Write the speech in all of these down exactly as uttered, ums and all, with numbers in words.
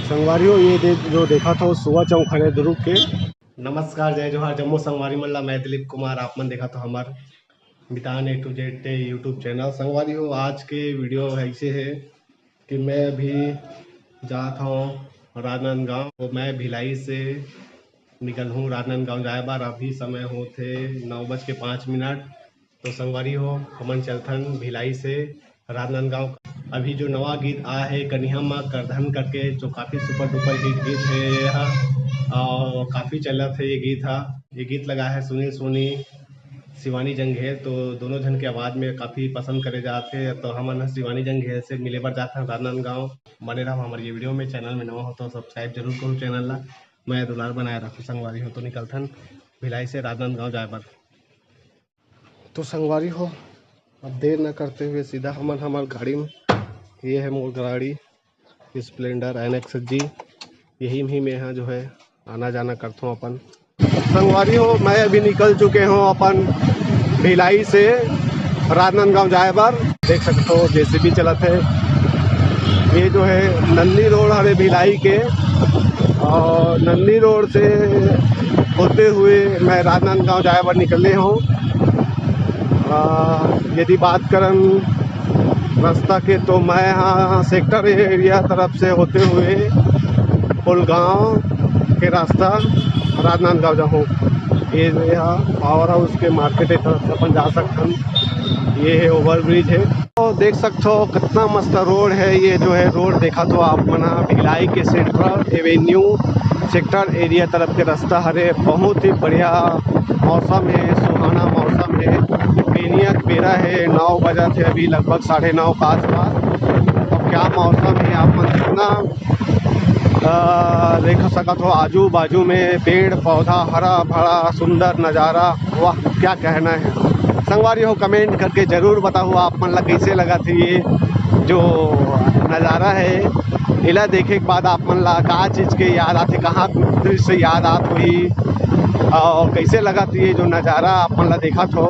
संगवारी हो, ये दे, जो देखत हो, सुवा चौक हरे दुर्ग के। नमस्कार, जय जोहार, जम्मो संगवारी मन ला। मैं दिलीप कुमार, आप मन देखत हो हमर मितान A to Z YouTube channel. संगवारी हो, आज के वीडियो ऐसे है कि मैं अभी जात हूँ राजनांदगांव। तो मैं भिलाई से निकल हूँ राजनांदगांव जाए बर। अभी समय होत हे नौ बज के पाँच मिनट। तो संगवारी हो, हमन चलथन भिलाई से राजनांदगांव। अभी जो नवा गीत आया है कनिहा मा करधन करके, जो काफी सुपर डुपर हिट गीत है ये हा, और काफी चलत है ये गीत हा। ये गीत लगा है सुनील सोनी, शिवानी जंघेल, तो दोनों झन के आवाज में काफी पसंद करे जात है। तो हमन ह शिवानी जंघेल से मिले बर जात हन राजनांदगांव। बने रहो हमारे ये वीडियो में। चैनल में नवा हो तो सब्सक्राइब जरूर करो चैनल ला, मैं दुलार बनाए रखो संगवारी हो। तो निकलथन भिलाई से राजनांदगांव जाए बर। तो संगवारी हो, अब देर न करते हुए सीधा हमन हमर गाड़ी में, ये है मोर गाड़ी Splendor N X G, यही में ही मैं यहाँ जो है आना जाना करता हूँ अपन। संगवारी हो, मैं अभी निकल चुके हूँ अपन भिलाई से राजनांदगांव जाए बर। देख सकते हो जेसीबी चलत है। ये जो है नंदी रोड हरे भिलाई के, और नंदी रोड से होते हुए मैं राजनांदगांव जाए बर निकले हूँ। आ, यदि बात करन रास्ता के, तो मैं यहाँ सेक्टर एरिया तरफ से होते हुए पुलगांव के रास्ता राजनांदगांव जाहूँ। ये जो है पावर हाउस के मार्केट के तरफ से अपन जा सकथन। ये है ओवरब्रिज है। तो देख सकते हो कितना मस्त रोड है। ये जो है रोड देखा तो आप मन ह भिलाई के सेंट्रल एवेन्यू सेक्टर एरिया तरफ के रास्ता हरे। बहुत ही बढ़िया मौसम है, सुहाना मौसम है। बेनिया के बेरा है, नौ बजत है अभी, लगभग साढ़े नौ के आसपास। और क्या मौसम है, आप मन कितना आ, देख सकत हो आजू बाजू में पेड़ पौधा, हरा भरा सुंदर नजारा। वाह, क्या कहना है संगवारी हो। कमेंट करके जरूर बताओ आप मन ला कैसे लगत हे ये जो नजारा है। एला देखे के बाद आप मन ला का चीज के याद आथे, कहाँ दृश्य याद आत होही, और कैसे लगत हे ये जो नजारा आप मन ला देखत हो,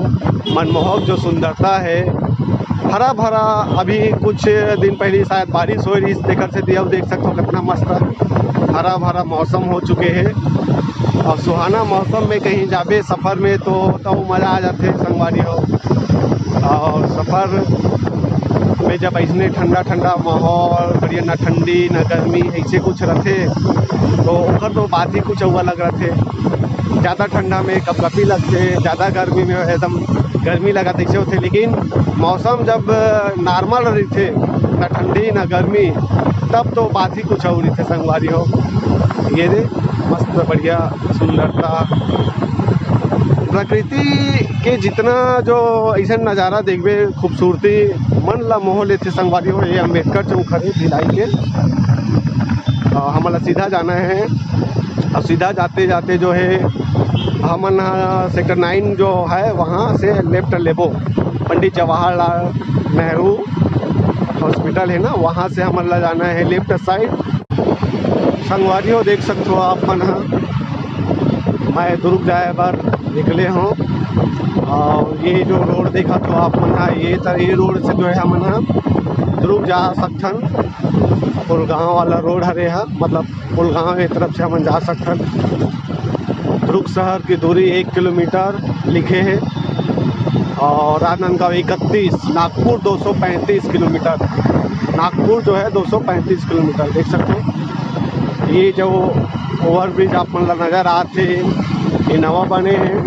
मनमोहक जो सुंदरता है, हरा भरा। अभी कुछ दिन पहले शायद बारिश हो रही, तेकर से अब देख सकते हो कितना मस्त हरा भरा मौसम हो चुके है। और सुहाना मौसम में कहीं जाबे सफर में तो, तो मजा आ जाते संगवारी हो। और सफर में जब ऐसने ठंडा ठंडा माहौल, बढ़िया, ना ठंडी ना गर्मी, ऐसे कुछ रहते, तो ओकर तो बात ही कुछ अलग रहते। ज़्यादा ठंडा में कपकपी लगते, ज़्यादा गर्मी में एकदम गर्मी लगा तैसे होते। लेकिन मौसम जब नॉर्मल रहते, ना ठंडी ना गर्मी, तब तो बात ही कुछ और रहते संगवारी हो। ये दे मस्त बढ़िया सुंदरता, प्रकृति के जितना जो ऐसा नज़ारा देखबे, खूबसूरती, मन ला मोह लेते संगवारी हो। ये अम्बेडकर चौक हरे भिलाई के, अ, हमन ला सीधा जाना है। और सीधा जाते जाते जो है हमन ह सेक्टर नाइन जो है वहाँ से लेफ्ट लेबो, पंडित जवाहरलाल नेहरू हॉस्पिटल है ना, वहाँ से हमन ला जाना है लेफ्ट साइड। संगवारी हो, देख सकते हो आप मन ह, मैं दुर्ग जाए बर निकले हूँ। और ये जो रोड देखा तो आप मन ह, ये तर-, ये रोड से जो है हमन ह दुर्ग जा सकथन। पुलगांव वाला रोड हरे ह, मतलब पुलगांव के तरफ से हमन जा सकथन। दुर्ग शहर की दूरी एक किलोमीटर लिखे है और राजनांदगांव इकतीस, नागपुर दो सौ पैंतीस किलोमीटर। नागपुर जो है दो सौ पैंतीस किलोमीटर, देख सकते हो। ये जो ओवरब्रिज आप मन ला नजर आत हे, ये नवा बने है,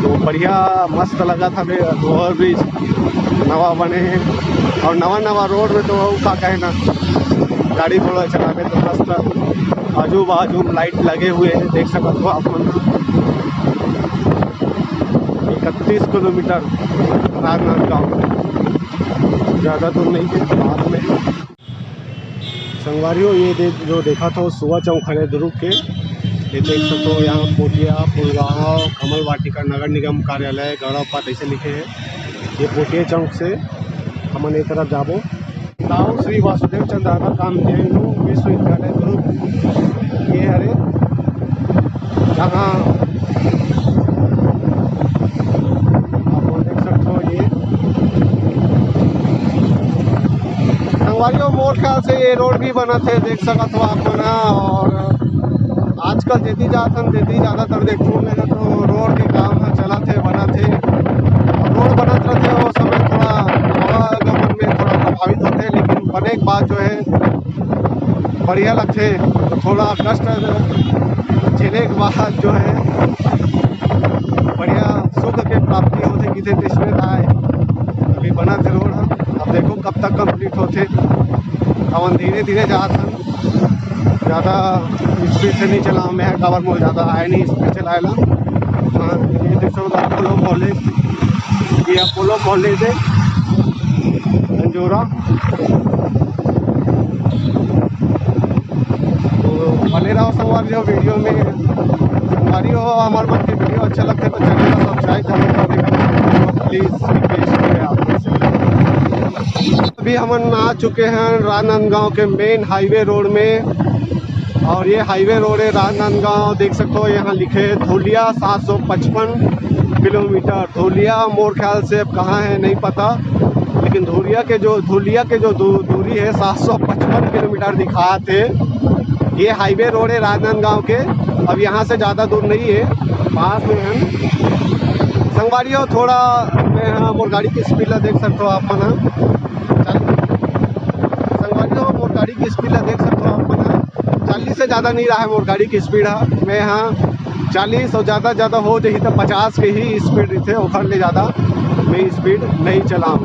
तो बढ़िया मस्त लगत हवे ओवरब्रिज नवा बने है। और नवा नवा रोड में तो अउ का कहे ना, गाड़ी घोड़ा चलावे तो मस्त। आजू बाजू में लाइट लगे हुए हैं, देख सकत हो आप मन। इकतीस किलोमीटर राजनांदगांव, ज़्यादा दूर नहीं है, बाद में। संगवारी हो, ये दे-, जो देखा था, वो सुवा चौक हरे दुर्ग के। ये देख सकते हो, यहाँ पोटिया, पुलगांव, कमल वाटिका, नगर निगम कार्यालय, गौरव पथ ऐसे लिखे हैं। ये पोटिया चौक से हमन ये तरफ जाबो। ताऊ श्री वासुदेव चंद्राकर कामधेनु विश्वविद्यालय दुर्ग, ये हरे, जहाँ आप लोग देख सकते हो। ये संगवारी हो, मोर ख्याल से ये रोड भी बनत हे, देख सकत हो आप मन ह। और आजकल जेती जात हन, तेती ज़्यादातर देखथों मैं तो रोड के काम ह चलत हे, बनत हे। और रोड बनत रथे, वो समय थोड़ा आवागमन में थोड़ा प्रभावित होथे, लेकिन बने के बाद जो है बढ़िया लगथे। तो थोड़ा कष्ट झेले के बाद जो है बढ़िया सुख के प्राप्ति होथे, किथे तइसने ताय। अभी बनत हे रोड ह, अब देखो कब तक कंप्लीट होथे। हमन धीरे धीरे जात हन, ज़्यादा स्पीड से नहीं चलाओं मैं, काबर मोर ज़्यादा आय नहीं स्पीड चलाए ला। हाँ, ये देख सकत हो अपोलो कॉलेज, ये अपोलो कॉलेज है अंजोरा। तो बने रहो संगवारी हो वीडियो में। संगवारी हो, हमारे मन के वीडियो अच्छा लगथे तो चैनल ला सब्सक्राइब जरूर कर देना, प्लीज रिक्वेस्ट है आप लोग से। अभी हमन आ चुके हैं राजनांदगांव के मेन हाईवे रोड में। और ये हाईवे रोड है राजनांदगांव, देख सकते हो यहाँ लिखे है धुलिया सात सौ पचपन किलोमीटर। धुलिया मोर ख्याल से अब कहाँ है नहीं पता, लेकिन धुलिया के जो, धुलिया के जो दू-, दूरी है सात सौ पचपन किलोमीटर दिखात हे। ये हाईवे रोड है राजनांदगांव के, अब यहाँ से ज़्यादा दूर नहीं है, पास में है। संगवारी हो, थोड़ा मैं ह मोर गाड़ी के स्पीड ला देख सकते हो आप मन ह। चालीस, संगवारी हो, मोर गाड़ी के स्पीड ला देख सकते हो आप मन ह। चालीस से ज़्यादा नहीं रहा है मोर गाड़ी के स्पीड ह। मैं ह चालीस और ज़्यादा, ज़्यादा हो जाही तो पचास के ही स्पीड रहिथे, ओखर ले ज़्यादा मैं स्पीड नहीं चलाऊँ।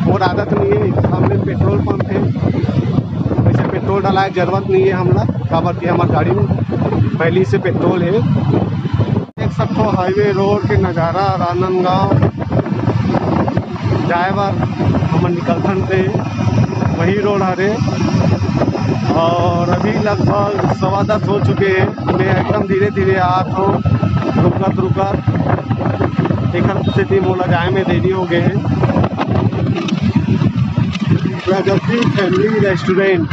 मोर आदत नहीं है। सामने पेट्रोल पंप है, वैसे पेट्रोल डलाए जरूरत नहीं है हमला, काबर कि हमार गाड़ी में पहले से पेट्रोल है। देख सकते हो हाईवे रोड के नज़ारा राजनांदगांव जाए बर हमन निकलथन ते वही रोड हरे। और अभी लगभग सवा दस हो चुके हैं। मैं एकदम धीरे धीरे आत हूँ, रुकत रुकत, एकर सेती मोला जाए में देरी हो गए है। प्रगति फैमिली रेस्टोरेंट।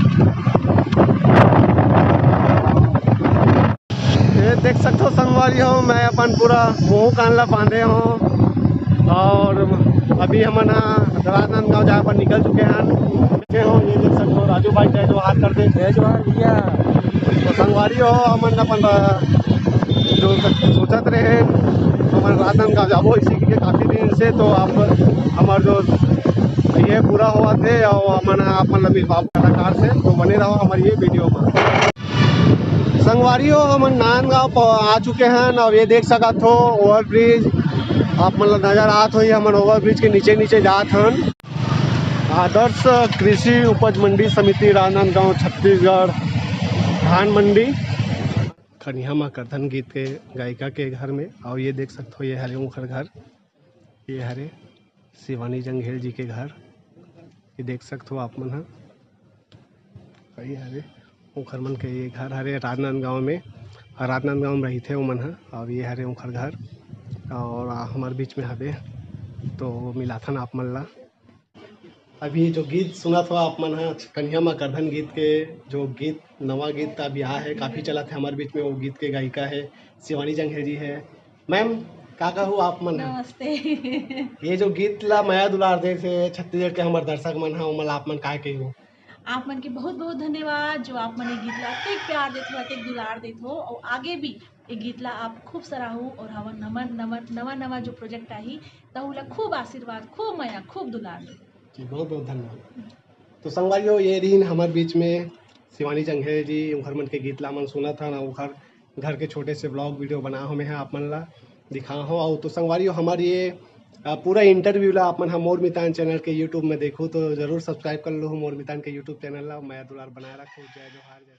ये देख सकते हो संगवारी हो, मैं अपन पूरा मुंह कान ला बांधे हूँ और अभी हमन ह राजनांदगांव जाए पर निकल चुके हैं। देखे हो, ये देख सकते हो राजू भाई जय जोहार कर दे। जय जोहार भैया। तो संगवारी हो, हमन अपन, अ, जो सोचत रहे हमन राजनांदगांव जाबो इसी के काफी दिन से, तो आप हमार जो ये पूरा हुआ थे और हमन अपन ला मिलवा कलाकार से, तो बने रहो हमारी ये वीडियो में। संगवारी हो, हमन नांदगांव प-, आ चुके हैं। अब ये देख सकत हो ओवरब्रिज, आप मन ला नजर आत होही, हमन ओवरब्रिज के नीचे नीचे जात हन। आदर्श कृषि उपज मंडी समिति राजनांदगांव छत्तीसगढ़ धान मंडी। कनिहा मा करधन गीत के गायिका के घर में। और ये देख सकत हो, ये हरे उंखर घर, ये हरे शिवानी जंघेल जी के घर, ये देख सकत हो आप मन ह। ये हरे उंखर मन के ये घर हरे राजनांदगांव में, और राजनांदगांव में रहिथे उमन ह। और ये हरे उंखर घर, और हमार बीच में हवे, तो मिलाथन आप मन ला। अभी जो गीत सुनत हो आप मन ह, कनिहा मा करधन गीत के, जो गीत, नवा गीत अभी आ है, काफी चलत है हमारे बीच में, वो गीत के गायिका है शिवानी जंघेल जी है। मैम, का कहू आप मन ह? नमस्ते। ये जो गीत ला मया दुलार देथे छत्तीसगढ़ के हमर दर्शक मन ह, ओमन ला आप मन का कहू? आप मन के बहुत बहुत धन्यवाद, जो आप मन ये गीत ला अतेक प्यार देत हो, अतेक दुलार देत हो, और आगे भी ये गीत ला आप खूब सराहू, और हवा नवा नवा, नवा नवा जो प्रोजेक्ट आही, तहू ला खूब आशीर्वाद, खूब मया, खूब दुलार दे। जी, बहुत बहुत धन्यवाद। तो संगवारी हो, ये रहीन हमारे बीच में शिवानी जंघेल जी, उंखर मन के गीत ला मन सुनत हन, उंखर घर के छोटे से ब्लॉग वीडियो बना हो मैं ह आप मन ला दिखा हो। और तो संगवारी हो, हमार ये, अ, पूरा इंटरव्यू ला आप मन ह मोर मितान चैनल के यूट्यूब में देखो, तो जरूर सब्सक्राइब कर लो मोर मितान के यूट्यूब चैनल ला। मया दुलार बनाए रखो। जय जोहार, जय